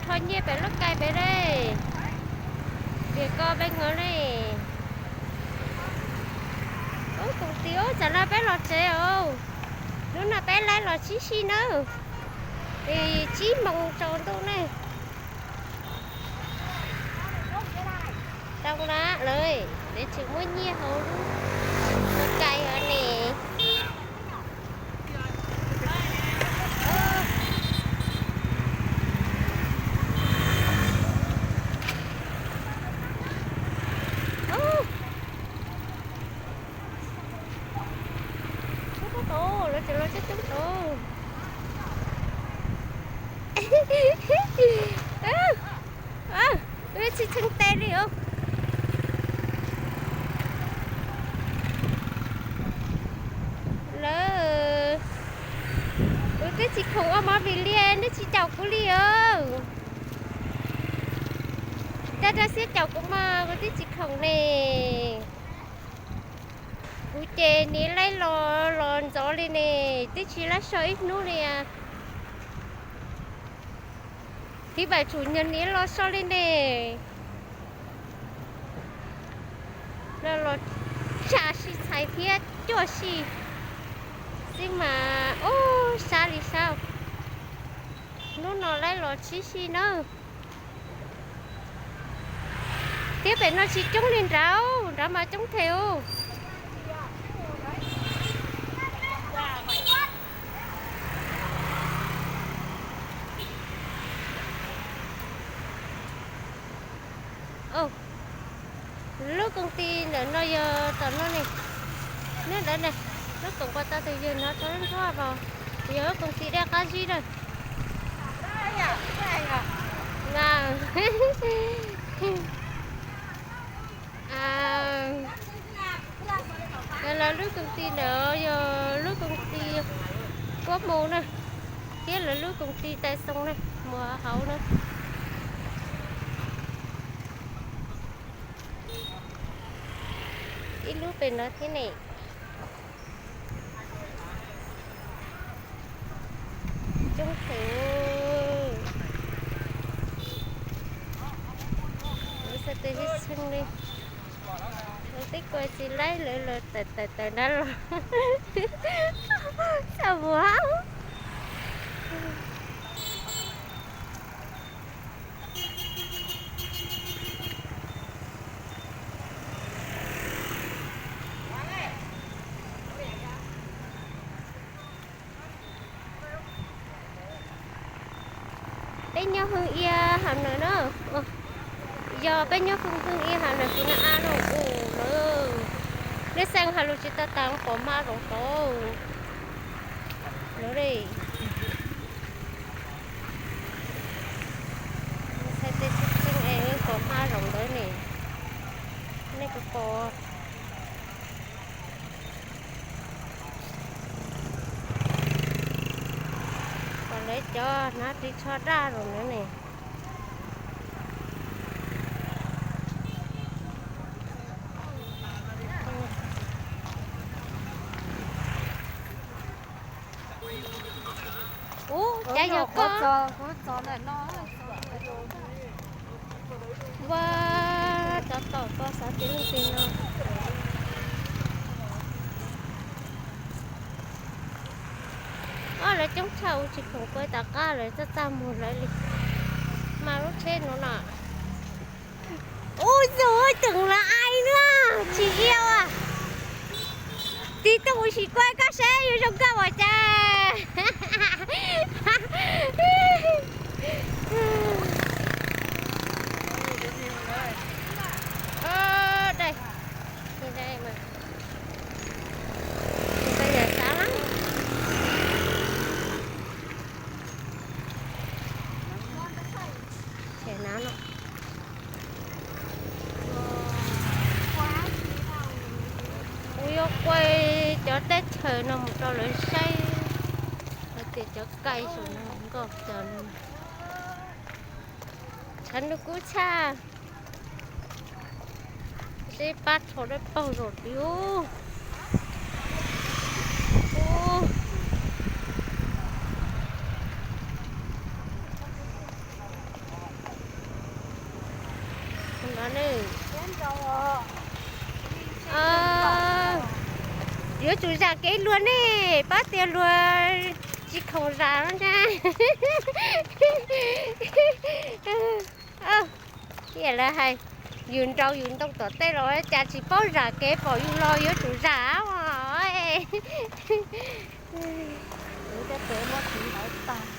Kho nyiaj pem lub kai pem dej, tias koj peb ngov ne. Ub, koom tis ub, tsam no peb los tsev os. Hnub no peb laib los sib sij nawb, es tsib moos tsaus ntuj ne. Tau na lawm, peb tseem muaj nyiaj hauv lub kai os ne. Tub tub tau, lawv tseem los coob coob tau. Wb tsis tshee tes li os. Lawv, kuv twb tsis khoom ua movie li, nej tsis caum kuv li os. Cov rau siab caum kuv mas kuv twb tsis khoom ne. Kuv ces niv laib los los ntxov li ne, twb tsis laib so ib hnub li. Thib pais tsum nyuag niv los so li ne. Los los tsa sib txhais thiab cuaj sij xwb mas ub sab li sab. Hnub no laib los sib sij nawb. Thiab pem no tsis coob li nrad, nrad mas coob thiab. Lub koom ti ntawm no yog tom no ne, nyob ntawd ne, lub koom pas tau tus yawg no rau lub nruab hauv, yog lub koom ti dej qab zib na. Lawv lub koom ti ntawd yog lub koom ti kuab mus na, thiab lawv lub koom ti tais xoo na, mus hauv na. Ib lub pem no thiab ne. Coob heev. Lawv xav tes tsis tshee li. Lawv twb kua tsis laib lawv los tawm tawm tawm nrad los. Txaj muag. Peb nyob Hwm Iab Ham Nawm na. Yog peb nyob Hwm Hwm Iab Ham Nawm, tus na a no u lawm. Neb xeem has lus tsis tau tas pom hma zoov tau lawm li. Txhais tes tsis tshee es pom hma zoov ntawd ne. Nej puas pom? Pom lawv cov hnav ris tsho daj los ntawd ne. Ub, cas yog koj? Ua cov tom koj xav tias leej twg no. Ob, lawv coob tshaj, ua tsis khoom kuv tom qab lawv txaj txaj muag lawv li. Mas lub tsheb no no. Ub, tus ceem lawv ai na, tsis iau. Tiv tooj ua sim kuaj koj seb yuav zoo nkauj ua cas. Dai, dai mas. Txav lawm. Ces nav no. Kuv yuav quay cov teb chaws no mus rau lawv saib hais tias cov kai saum no nkauj cas li. Tshav ntuj kub tshaj. Seb pab rho dawb paug zaum diu. Ub. Yuav tsum zam kev luag ne, pab tias luag tsis khoom zam no ntag. Thiaj lawv hais, yus nraus yus ntoo tom tej los cas tsis paub zam kev, pom yus los yuav tsum zam os. Cov kev muab txiv ntawd tag.